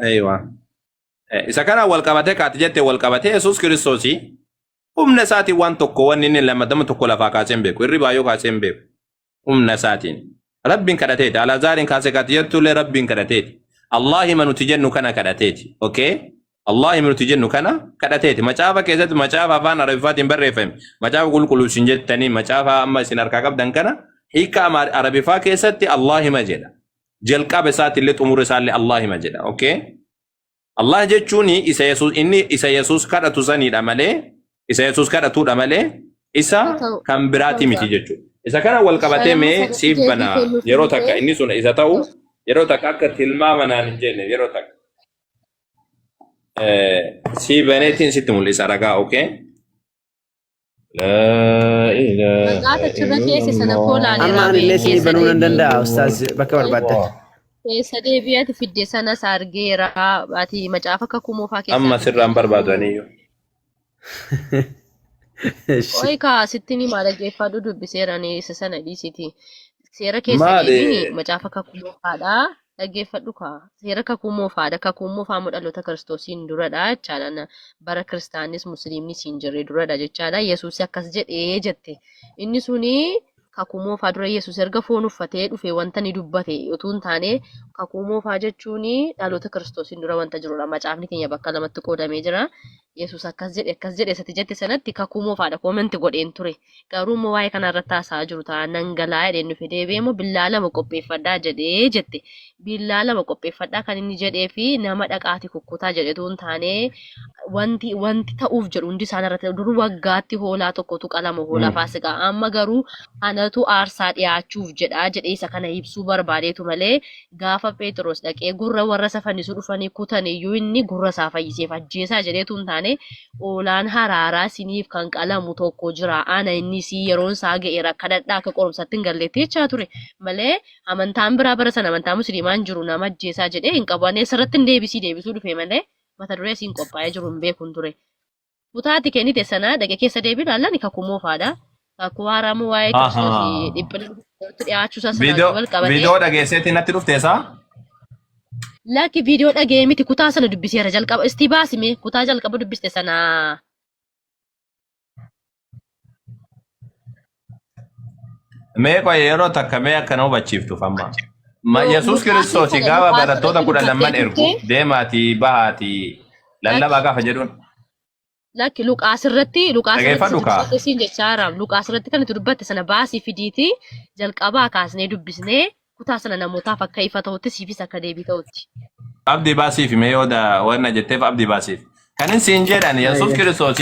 Eeywa. Isa kana wal qabatee kaati jette wal qabatee Yesuus Kiristoosii humna isaatiin waan tokko wanni inni lamadama tokko lafaa kaasee hin beeku. Hirribaa yoo kaasee hin beeku. Humna isaatiin. Rabbiin kadhateeti. Alaazaariin kaasee kaati jettullee Rabbiin kadhateeti. Allaahima nuti jennu kana kadhateeti. Okay? Allaahima nuti jennu kana kadhateeti. Macaafa keessatti macaafa afaan Arabiffaatiin barreeffame. Macaafa qulqulluu isin jettanii macaafa amma isin harkaa qabdan kana hiika Arabiffaa keessatti Allaahima jedha. Jalqaba isaatiillee xumura isaallee Allaahima jedha. Okay? Allah jechuun isa Yesuus inni isa Yesuus kadhatu sanidha malee isa Yesuus kadhatudha malee isa Haa ta'u. kan biraati Ta'u miti ta'a. jechuudha. Isa kana wal qabatee Shalama mee sarratti siif deebii bana kennuuf yeroo dhufee. takka inni sun isa ta'u yeroo takka akka tilmaama naan hin jenne yeroo takka sii baneetiin sitti mul'isa ragaa okay? Laa ilaaha Maqaa achirra keessa sana koo illallah. laaleera Amma ani mee illee isinii keessa banuu nan deebii. danda'a ustaaz bakka barbaaddan. Keessa deebii ati fidde sanas argeera. Ati macaafa kakuu moofaa keessaa Amma sirraan barbaadu dubbiftu. aniyyuu. Eshi. Qo'i kaa sitti ni maal dhaggeeffadhu dubbiseera ani isa sana dhiisiti. Seera keessa Maali deebiin macaafa kakuu moofaadha. Dhaggeeffadhu kaa. Seera kakuu moofaadha. Kakuu moofaa immoo dhaloota kiristoosiin duradha jechaadha. Bara kiristaannis musliimnis hin jirre duradha jechaadha. Yesuus akkas jedhee jette. Inni suni kakuu moofaa dura Yesuus erga foon uffatee dhufe wanta ni dubbate utuu hin taane kakuu moofaa jechuun dhaloota kiristoosiin dura wanta jirudha. Macaafni keenya bakka lamatti qoodamee jira. Yesuus akkas jedhe akkas jedhe isatti jette sanatti kakuu moofaadha koomenti godheen ture. Garuu immoo waa'ee kana irratti haasa'aa jiru ta'a nan galaa jedheen dhufe deebi'ee immoo billaa lama qopheeffadhaa jedhee jette. Billaa lama qopheeffadhaa kan inni jedhee fi nama dhaqaati kukkutaa jedhetu hin taane wanti wanti ta'uuf jedhu hundi isaan irratti dur waggaatti hoolaa tokkotu qalama hoolaa faasikaa amma garuu anatu aarsaa dhiyaachuuf jedhaa jedhee isa kana ibsuu barbaadeetu malee gaafa Pheexiroos dhaqee gurra warra isa fannisuu dhufanii kutan iyyuu inni gurra isaa fayyiseef ajjeesaa jedheetu hin taane hoolaan haraaraa isiniif kan qalamu tokko jira ana inni sii yeroon isaa ga'eera kadhadhaa akka qorumsatti hin galleetti jechaa ture malee amantaan biraa bara sana amantaa musliimaa hin jiru nama ajjeesaa jedhee hin qabu ani asirratti hin deebisii deebisuu dhufe malee mata duree isiin qophaa'ee jiru hin beekun ture. Kutaa ati kennite sana dhaqe keessa deebii ilaallan kakuu moofaadha. Kakuu haaraa immoo waa'ee Kiristoos dhiphina itti dhiyaachuu isaa sanaan Viidiyoo wal qabatee. viidiyoo dhageesseetti natti dhufte isaa? Lakki viidiyoo dhaga'ee miti kutaa sana dubbiseera jalqaba. Istii baasime kutaa jalqaba dubbiste sana. Mee qoy yeroo takka mee akka na hubachiiftuuf amma. Yesuus Luqaasii Kiristoos kana gaafa Luqaas barattoota irratti kudha lamman dubbattee ergu turte. deemaatii bahaatii lallabaa Lakki gaafa jedhuun. lakki Luqaas irratti Luqaas irratti Dhageeffadhu isa kaa. dubbatte siin jechaa jira. Luqaas irratti kan itti dubbatte sana baasii fidiitii jalqabaa kaasnee dubbisnee kutaa sana namootaaf akka ifa ta'utti siifis akka deebii ta'utti. Abdii baasiif mee yoo da wanna jetteef abdii baasiif. Kan siin jedhan Yesuus Ayya. Kiristoos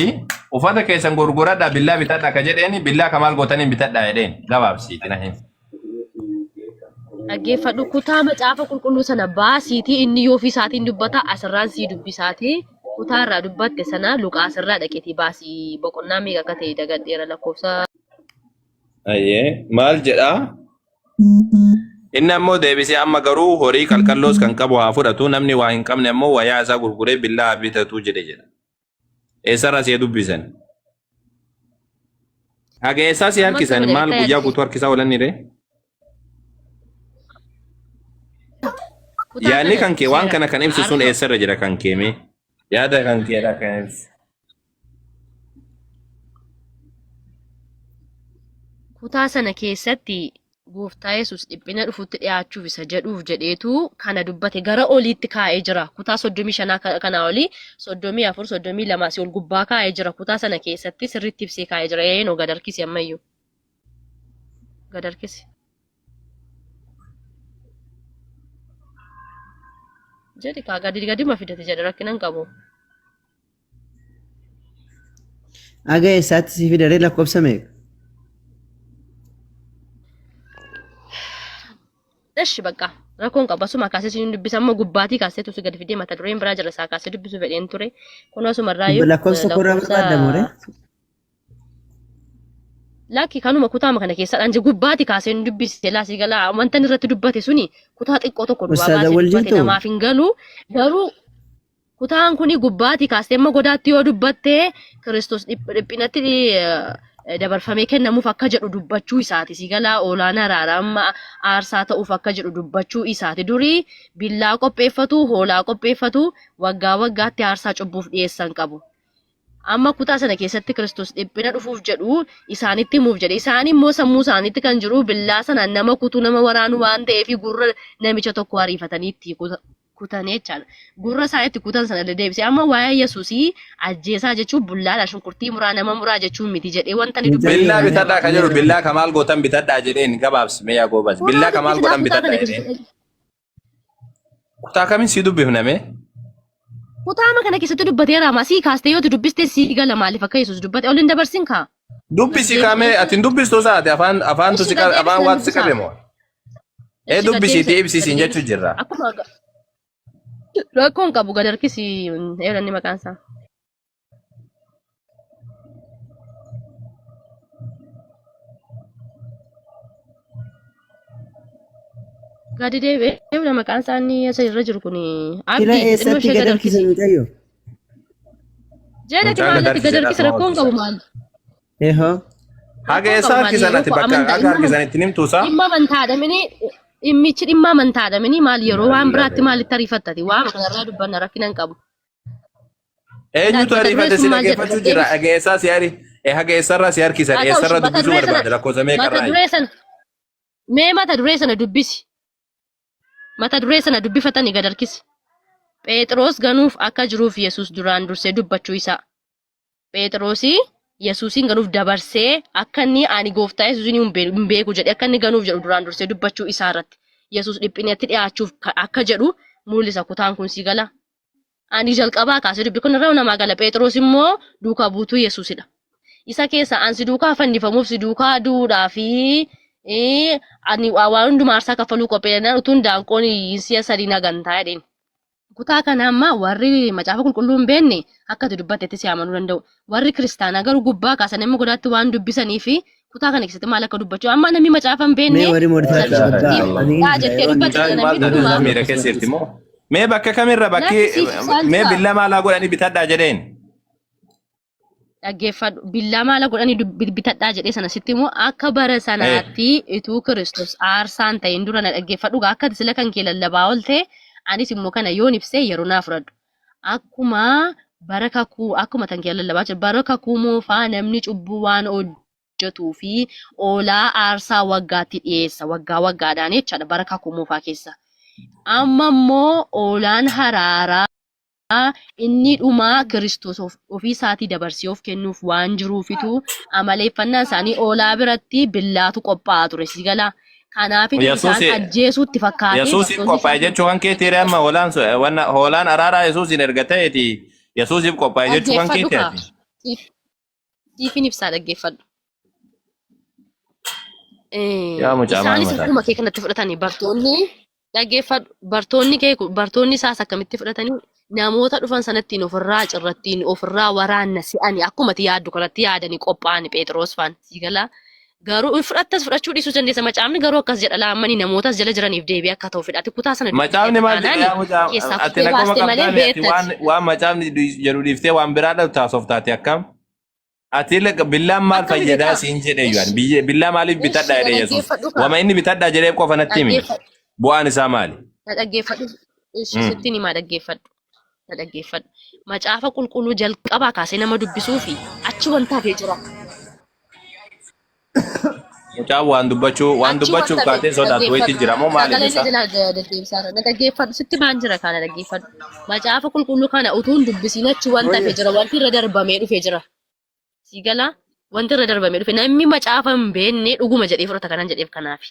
uffata keessan gurguradhaa billaa bitadhaa ka jedheen billaa ka maal gootaniin bitadhaa jedheen gabaabsiiti na himi. Dhaggeeffadhu kutaa macaafa qulqulluu sana baasiitii inni yoo ofii isaatiin dubbata asirraan sii dubbisaatii kutaa irraa dubbatte sana Luqaas irraa dhaqeetii baasii boqonnaa meeqa akka ta'e dagadheera lakkoofsa Ayyee maal jedhaa? Inni ammoo deebisee amma garuu horii qalqalloos kan qabu haa fudhatu namni waa hin qabne ammoo wayaa isaa gurguree billaa haa bitatu jedhe jedha. Eessarraa si dubbisan? Haga eessaa si Amma harkisan akkuma maal jedhe guyyaa guutuu harkisaa oolan ree? Kutaa Yaadni kana kan kee waan dubbiseera. kana kan ibsu sun Arfa eessarra jira kan kee mee? Yaada kan keedha kan ibsu. Kutaa sana keessatti Gooftaa Yesuus dhiphina dhufutti dhiyaachuuf isa jedhuuf jedheetu kana dubbate gara oliitti kaa'ee jira. Kutaa 35 kanaa olii 34, 32 asii ol gubbaa kaa'ee jira. Kutaa sana keessatti sirriitti ibsee kaa'ee jira. Eenoo gad harkisi ammayyuu. Gad harkisi. Jedhi kaa gadi gadima fidate jedhe rakkina hin qabu. Aga eessaatti si fidaree lakkoofsa meeqa? Eshi bakka rakkoon qabu asuma kaasee siin dubbisa amma gubbaatii kaasee tusu gadi fidee mata dureen biraa jira isaa kaasee dubbisu fedheen ture kun asuma irraa Lakkoofsa tokko irraa lakkoofsa barbaadda mooree? Lakki kanuma kutaama kana keessadhaan je gubbaati kaasee nu dubbise laasii galaa wanta inni irratti dubbate suni kutaa xiqqoo tokko duwwaa Ustaaza baasee wal dubbate jirtu? namaaf hin galu garuu kutaan kuni gubbaatii kaastee amma godaatti yoo dubbatte Kiristoos dhiphinatti Dabarfamee kennamuuf akka jedhu dubbachuu isaati. Si galaa hoolaan araaraa amma aarsaa ta'uuf akka jedhu dubbachuu isaati. Durii billaa qopheeffatu, hoolaa qopheeffatu, waggaa waggaatti aarsaa cubbuuf dhiyeessan qabu. Amma kutaa sana keessatti Kiristoos dhiphina dhufuuf jedhu isaanitti himuuf jedhe. Isaan immoo sammuu isaaniitti kan jiru billaa sanaan nama kutuu nama waraanu waan ta'eef gurra namicha tokko ariifatanii itti kutanii jechaadha. Gurra isaa itti kutan sana illee deebisee amma waa'ee Yesuusii ajjeesaa jechuun bullaadha shunkurtii muraa nama muraa jechuun miti jedhee wanta inni dubbate Billaa hin bitadhaa kan jedhu billaa kamaal gootan bitadhaa jedheen gabaabsi mee yaa goobas. Kunoo Billaa kamaal dubbisidhaa godhan kutaa kana bitadhaa jedheen. keessatti. Kutaa kamiin sii dubbifna mee? Kutaama kana keessatti dubbateera masii kaastee yoo dubbiste sii gala maaliif akka Yesuus dubbate ol hin dabarsin kaa. Dubbisi kaamee ati hin dubbistu saate afaan afaantu Ishi si qabe gad afaan deebisi nan waatu si dubbisaa. qabe moo? Ee Ishi gad dubbisiitii deebisi ibsi gad siin jechuu deebisi. jirra. Akkuma rakkoon qabu gad harkisi eeranni maqaan isaa. Gadi deebi'ee maqaan isaa inni asa irra jiru kun Kira Abdii xinnoo eessatti ishee gad gad harkisan harkisi. mucayyoo? Jedhati Mucaan gad maallatti gad harkisedha harkisi akkuma rakkoon qabu hojjetan. maal? Ehoo. Haga Rakkoon eessa qabu maal harkisan yeroo ati koo bakka amantaa haga dhimma harkisan ittiin himtu isaa? dhimma amantaadha mini dhimmichi dhimma amantaadha mini maal yeroo waan biraatti maalitti ariifattati waan kanarraa dubbanna rakkina hin qabu. Eenyutu Mata dureen ariifate sun si maal jedha dhaggeeffachuu jira? deebisi. Haga eessaa si hari haga eessarraa si harkisan Haa ta'u eessarraa mata dubbisuu duree sana barbaade lakkoofsa mata meeqarraayi? duree sana mee mata duree sana dubbisi. Mata duree sana dubbifatanii gad harkisi. Phexros ganuuf akka jiruuf Yesuus duraan dursee dubbachuu isaa. Phexrosi Yesuusiin ganuuf dabarsee akka inni ani gooftaa Yesuusiin hin beeku jedhee akka inni ganuuf jedhu duraan dursee dubbachuu isaa irratti Yesuus dhiphinatti dhiyaachuuf akka jedhu mul'isa kutaan kun si gala. Ani jalqabaa kaasee dubbi kun irra namaa gala. Phexros immoo duukaa buutuu Yesuusidha. Isa keessa an si duukaa fannifamuuf si duukaa du'uudhaa fi ani waan hundumaa aarsaa kaffaluu qopheedha utuun daanqoon si'a sadii na gantaa jedheen. Kutaa kana amma warri macaafa qulqulluu hin beekne akka ati dubbattetti si amanuu danda'u. Warri kiristaanaa garuu gubbaa kaasanii amma godaatti waan dubbisanii fi kutaa kana keessatti maal akka dubbachuu amma namni macaafa hin Mee beekne warri mortaatti salphii gubbaa ani hin dhaa jira jettee yeroo inni dubbatte Mucaan namni maal taate dhuguma isaa miira keessa jirti moo? Mee bakka kamirra bakki lakki siif isaan mee jira. billaa maalaa godhanii bitadhaa jedheen? Dhaggeeffadhu billaa maala godhanii bitadhaa jedhee sana sitti immoo akka bara sanaatti ituu Kiristoos aarsaan ta'in dura na dhaggeeffadhu gaa akka ati sila kan kee lallabaa oolte anis immoo kana yoon ibsee yeroo naa fudhadhu. Akkuma bara kakuu akkuma tan kee lallabaa jiru bara kakuu moofaa namni cubbuu waan hojjetuu fi oolaa aarsaa waggaatti dhiyeessa waggaa waggaadhaan jechaadha bara kakuu moofaa keessa. Amma immoo oolaan haraaraa inni dhumaa Kiristoos ofii isaatii dabarsee of kennuuf waan jiruufitu amaleeffannaan isaanii oolaa biratti billaatu qophaa'aa ture si galaa. Kanaafitu isaan ajjeesuutti fakkaatee Yesuusiif bartoonni qophaa'e isaa jechuu kan keetii amma hoolaan wanna hoolaan araaraa Yesuusiin erga ta'eeti Yesuusiif qophaa'e jechuu kan dhaggeeffadhu keetii kaa. ati. Siifin ibsaa dhaggeeffadhu. Yaa mucaa maal Isaanis mataa. akkuma kee kanatti fudhatanii bartoonni dhaggeeffadhu bartoonni kee bartoonni isaas akkamitti fudhatanii namoota dhufan sanattiin ofirraa cirrattiin ofirraa waraanna si'ani akkuma ati yaaddu kanatti yaadanii qophaa'ani Phexros faan sii galaa. Garuu in fudhattas fudhachuu dhiisuu dandeessa macaafni garuu akkas jedha laammanii namootas jala jiraniif deebii akka ta'u fedha ati kutaa sana Macaafni dubbifteetta maal jedha taanaan yaa mucaa keessaa ati kuttee naguma baaste malee qabdaa ati beektati. waan waan macaafni jedhu dhiiftee waan biraa dhabdu haasoftaati akkam? Ati billaan maal Akkami fayyadaa beekaa? siin jedhe iyyuu ani Ishi biyya billaa maaliif ishi bitadhaa na jedhe Yesuus. dhaggeeffadhu kaa. Wama inni bitadhaa jedheef qofa natti himi. Dhaggeeffadhu. Bu'aan isaa maali? Na dhaggeeffadhu. Ishi sittiin himaa dhaggeeffadhu. Na dhaggeeffadhu. Macaafa qulqulluu jalqabaa kaasee nama dubbisuu fi achi wanta hafee jira. Mucaan waan dubbachuu waan Achi dubbachuuf wanta kaatee sodaatu wayiitti dhaggeeffadhu. jira moo maali Sagaleen na isa? jalaa deddeebisaa jira. Na dhaggeeffadhu. Sitti maan jira kana dhaggeeffadhu. Macaafa qulqulluu kana utuu hin dubbisiin achi wanta hafe jira. Wanti irra darbamee dhufe jira. Sii galaa? Wanti irra darbamee dhufe namni macaafa hin beekne dhuguma jedhee fudhata kanan jedheef kanaafi.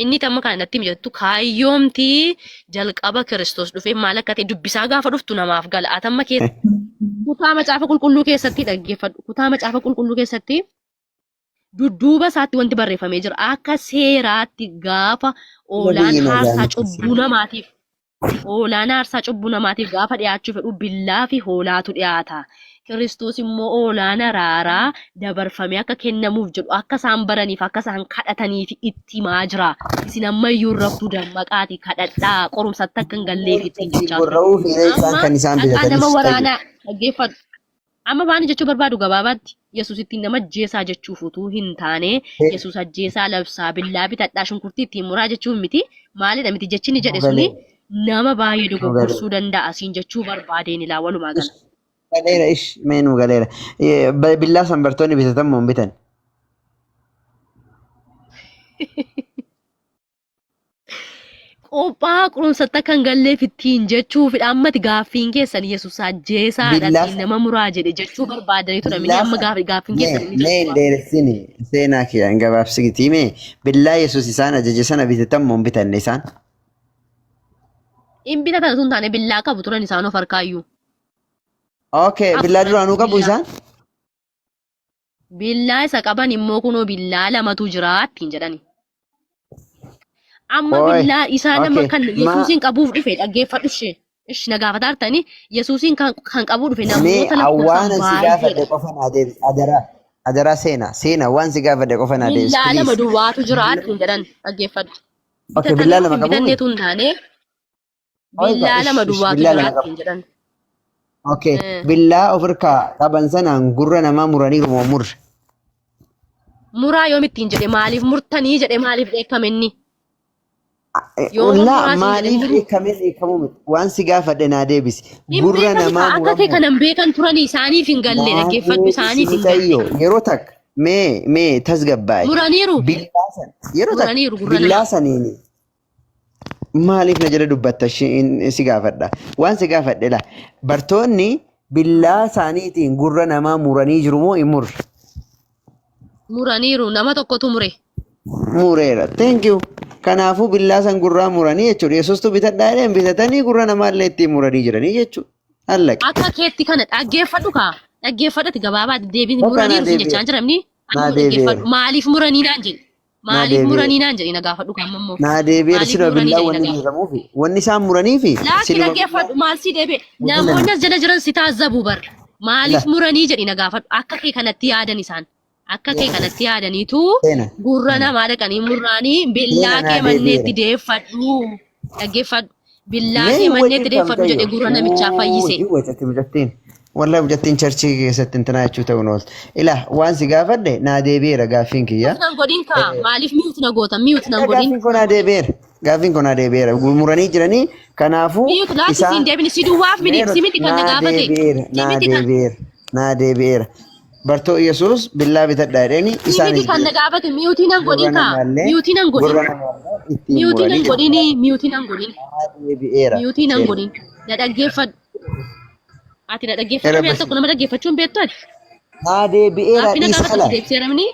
Inni tamma kana natti mijattu kaayyoomti jalqaba Kiristoos dhufee maal akka ta'e dubbisaa gaafa dhuftu namaaf gala. Atamma keessa kutaa macaafa qulqulluu keessatti dhaggeeffadhu. Kutaa macaafa qulqulluu keessatti dudduuba isaatti wanti barreeffamee jira. Akka seeraatti gaafa oolaan Biyyi aarsaa nagaan cubbuu namaatiif hoolaan aarsaa cubbuu namaatiif gaafa dhiyaachuu fedhu billaa fi hoolaatu dhiyaata. Kiristoos immoo hoolaan araaraa dabarfamee akka kennamuuf jedhu akka isaan baraniif akka isaan kadhataniif itti himaa jira. Isin ammayyuu hin raftuu dammaqaatii kadhadhaa qorumsatti akka hin galleef ittiin jechaa ture. Gorra'uu fi isaan Amma kan isaan dhaqaa nama bitatanis waraanaa dhaggeeffadhu. Amma waan jechuu barbaadu gabaabaatti Yesuus ittiin nama ajjeesaa jechuuf utuu hin taane Yesuus ajjeesaa labsaa billaa bitadhaa shunkurtii ittiin muraa jechuun miti maalidha miti jechi inni jedhe suni nama baay'ee dogoggorsuu danda'a siin jechuu barbaadeen ilaa walumaa gala. Galeera ish mee nuu galeera. Billaa san bartoonni bitatan moo hin bitan? Qophaa qorumsatti akka hin galleef ittiin jechuufidha. Ammati gaaffiin keessan Yesuus ajjeesaadha Billaa ittiin nama muraa jedhe jechuu barbaadanii turan. Billaa Amma gaaffiin mee keessan inni mee hin jalqabaa. dheeressini seenaa kiyya hin gabaabsitii mee billaa Yesuus isaan ajaje sana bitatan moo hin bitanne isaan? Hin bitatan osoo hin taane billaa qabu turan isaan of harkaayyuu. Okay, billaa duraanuu qabu Billaa. isaan? Billaa isa qaban immoo kunoo billaa lamatu jira ittiin jedhani. Amma Ooy, billaa isaa nama okay. kan Ma Yesuusiin qabuuf dhufe dhaggeeffadhu ishee. Ishi na gaafataa jirtanii Yesuusiin kan qabuu dhufe mee namoota lakkoofsaan awwaana si gaafadhe baay'eedha. qofa naa deebisi. Adaraa adaraa seenaa seenaa waan si gaafadhe qofa naa deebisi Billaa lama please. duwwaatu jira ittiin jedhan dhaggeeffadhu. Okay, Bitatanii billaa lama hin qabuumi? bitanneetu hin taane Ooy, billaa ish lama ish duwwaatu billaa jira lama qabu. ittiin jedhan. Okay, billaa of harkaa qaban sanaan gurra namaa muraniiru moo murre? Muraa yoom ittiin jedhe maaliif murtanii jedhe maaliif dheekkame inni? Yooma Laa muraa siin jedhe maaliif muru. dheekkamee dheekkamuu miti? Waan si gaafadhe naa deebisi. Hin Gurra beekan namaa kaa akka kee muramu kanan beekan turanii isaaniif hin galle naa dhaggeeffadhu deebisi isaaniif hin galle. mucayyoo yeroo takka mee mee tasgabbaa'i. Muraniiru Billaa san yeroo takka muraniiru gurra billaa namaa. saniini maaliif na jala dubbatta si gaafadha. Waan si gaafadhe laa bartoonni billaa isaaniitiin gurra namaa muranii jiru moo hin murre? Muraniiru nama tokkotu mure. Mureera. Thank you. Kanaafuu billaa san gurraa muranii jechuudha. Yesuustu bitadhaa jedheen bitatanii gurra namaallee ittiin muranii jiranii jechuudha. Allaqe. Akka keetti kana dhaggeeffadhu kaa. Dhaggeeffadhati gabaabaa deebiin Bakka naa muraniiru siin jechaa deebi'eera. hin jiramni. Ani Naa immoo dhaggeeffadhu. deebi'eera. Maaliif muranii naan jedhi. Naa Maaliif deebi'eera. muranii naan jedhi na gaafadhu kaa amma immoo. Naa deebi'eera Maaliif siluma muranii billaa jedhi na wanni gaafadhu. muramuufi. Wanni isaan muraniifi Laakki siluma billaa dhaggeeffadhu maal si deebi'e. muranii. Namoonni as jala jiran si taazzabu bar. Maaliif La muranii jedhi na gaafadhu. Akka kee kanatti yaadan isaan. Akka kee kanatti yaadaniitu seena. gurra namaa dhaqanii murraanii billaa Seena kee naa manneetti deebi'eera. deeffadhu. Dhaggeeffadhu. Billaa Mee kee hin manneetti wacin deeffadhu jedhe mucayyoo. gurra namichaa fayyise. Hin wacatti mucattiin. Wallahi mucattiin charchii keessatti intinaa jechuu ta'uun ooltu. Ilaa waan si gaafadhe naa deebi'eera gaaffiin kiyya. Mute nan godhin kaa maaliif mute na goota mute nan godhin. Gaaffiin kun naa deebi'eera. Gaaffiin kun naa deebi'eera. Muranii jiranii kanaafuu Mute laakki isaan siin deebini si duwwaaf miti si miti kan na naa gaafate. deebi'eera. Si Naa miti kan deebi'eera. Naa deebi'eera. Bartoo Yesuus billaa bitadhaa jedheeni si miti isaanis kan na gaafate mute nan gurra godhin kaa namaallee mute nan godhin. gurra namaallee ittiin Mute muranii nan jiru. godhini mute nan godhin. Naa deebi'eera. Mute nan Seena. godhin. Na dhaggeeffadhu. Ati na dhaggeeffadhu Era mee al tokko nama dhaggeeffachuu hin beektu ati. Naa deebi'eera Gaaffii na dhiisa gaafadhu la. si deebiseera mini.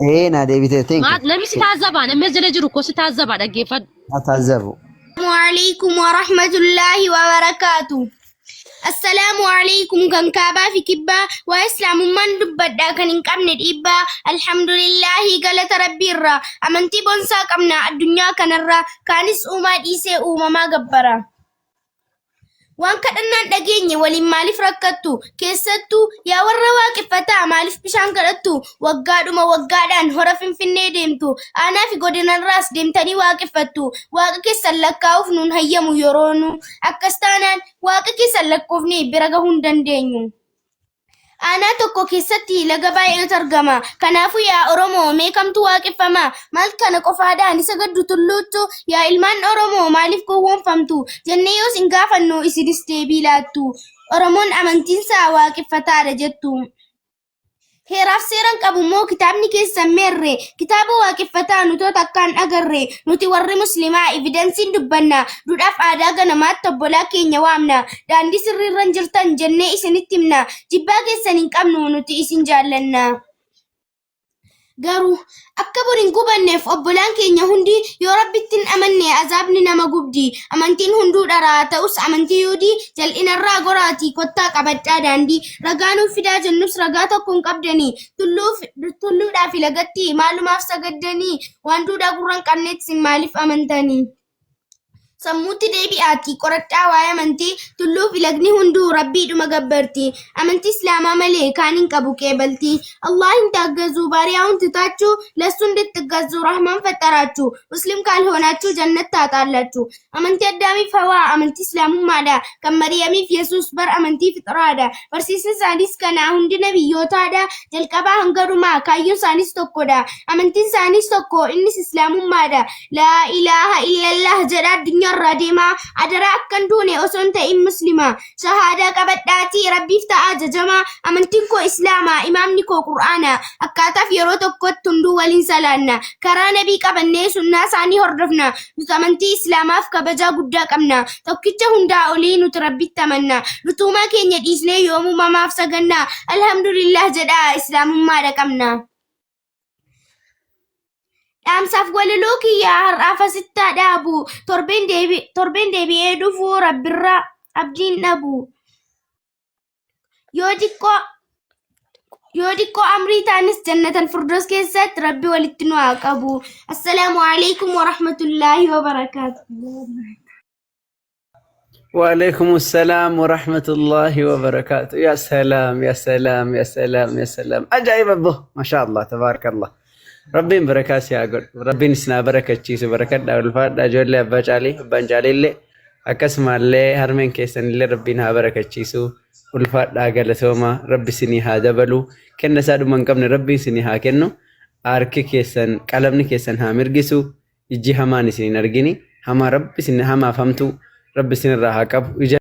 Ee naa deebitee thank you. Namni si taazabaa namni as jala jiru koo si taazabaa dhaggeeffadhu. Naa taazzabu. Assalaamu alaikum wa rahmatullahi wa barakaatu. Assalaamu alaikum kan kaabaa fi kibbaa waa islaamummaan dubbadhaa kan hin qabne dhiibbaa alhamdulillaahi galata rabbiirraa amantii bonsaa qabna addunyaa kanarraa kaanis uumaa dhiisee uumamaa gabbara. Waan kadhannaan dhageenye waliin maaliif rakkattu? Keessattuu yaa warra waaqeffataa maaliif bishaan kadhattu? Waggaadhuma waggaadhaan hora Finfinnee deemtu. Aanaa fi godinarraas deemtanii waaqeffattu. Waaqa keessan lakkaa'uuf nuun hayyamu yeroonu. Akkas taanaan waaqa keessan lakkoofnee bira gahuu hin dandeenyu. Aanaa tokko keessatti laga baay'eetu argama. Kanaafuu yaa Oromoo mee kamtu waaqeffama? Maal kana qofaadhaan isa gaddu tulluuttu? Yaa ilmaan Oromoo maaliif gowwoomfamtu? Jennee yoo isin gaafannu isinis deebii laattu. Oromoon amantiinsaa waaqeffataadha jettu. Heeraaf seeran qabu immoo kitaabni keessan meerre? Kitaaba waaqeffataa nutoo takkaan agarre. Nuti warri muslimaa evidensiin dubbanna. Duudhaaf aadaa ganamaatti obbolaa keenya waamna. Daandii sirriirra hin jirtan jennee isinitti himna. Jibbaa keessan hin qabnu nuti isin jaallanna. Garuu akka bor hin gubanneef obbolaan keenya hundi yoo Rabbitti hin amanne azaabni nama gubdi. Amantiin hunduu dharaa ta'us amantii Yuudii jal'inarraa goraatii kottaa qabadhaa daandii. Ragaa nuuf fidaa jennus ragaa tokko hin qabdanii. Tulluudhaa fi lagatti maalumaaf sagaddanii? Waan duudhaa gurra hin qabnetti isin maaliif amantanii? Sammuutti deebi'aatii qoradhaa waa'ee amantii tulluu fi lagni hunduu rabbiidhuma gabbarti. Amantii Islaamaa malee kaan hin qabu qeebalti. አላህን ታገዙ ባሪያውን ትታችሁ ለሱ እንድትገዙ ረህማን ፈጠራችሁ። ሙስሊም ካልሆናችሁ ጀነት ታጣላችሁ። Amantii Addaamiif Hawaa amantii Islaamummaadha. Kan Mariyamiif Yesuus bar amantii fixraadha. Barsiisni isaanis kana hundi nabiyyootaadha. Jalqabaa hanga dhumaa kaayyoon isaanis tokkodha. Amantiin isaanis tokko innis Islaamummaadha. Laa ilaaha illallah jedha addunyaarraa deemaa. Adaraa akkan duune osoo hin ta'in muslima. Shahaadaa qabadhaatii rabbiif ta'aa jajamaa. Amantiin koo Islaama, imaamni koo Qur'aana. Akkaataaf yeroo tokkotti hunduu waliin salaanna. Karaa nabii qabannee sunnaa isaanii hordofna. Nuti amantii Islaamaaf kabajaa guddaa qabna. Tokkicha hundaa olii nuti rabbitti amanna. Nutuumaa keenya dhiisnee yoomuu mamaaf saganna. Alhamdulillah jedhaa Islaamummaadha qabna. Dhaamsaaf walaloo kiyyaa har'aaf asitti haa dhaabu. Torbeen deebi'ee dhufuu rabbirraa abdiin dhabu. Yoo xiqqoo amrii taanis jannatan firdoos keessatti rabbi walitti nu haa qabu. Assalaamu alaikum warahmatullaahi wabarakaatu. وعليكم السلام ورحمة الله وبركاته. يا سلام يا سلام يا سلام يا سلام، أجايب أبو، ما شاء الله تبارك الله. Rabbiin barakaa si haa godhu. Rabbiin isin haa barakachiisu. Barakadhaa, ulfaadhaa. Ijoollee abbaa caalii, abbaan caaliillee akkasumallee harmeen keessanillee Rabbiin haa barakachiisu. Ulfaadhaa, galatoomaa. Rabbi isinii haa dabalu. Kenna isaa dhuma hin qabne Rabbiin isinii haa kennu. Harki keessan, qalamni keessan haa mirgisu. Ijji hamaan isin hin argini. Hamaa Rabbi isin hamaaf hamtuu Rabbi isinirraa haa qabu. Ija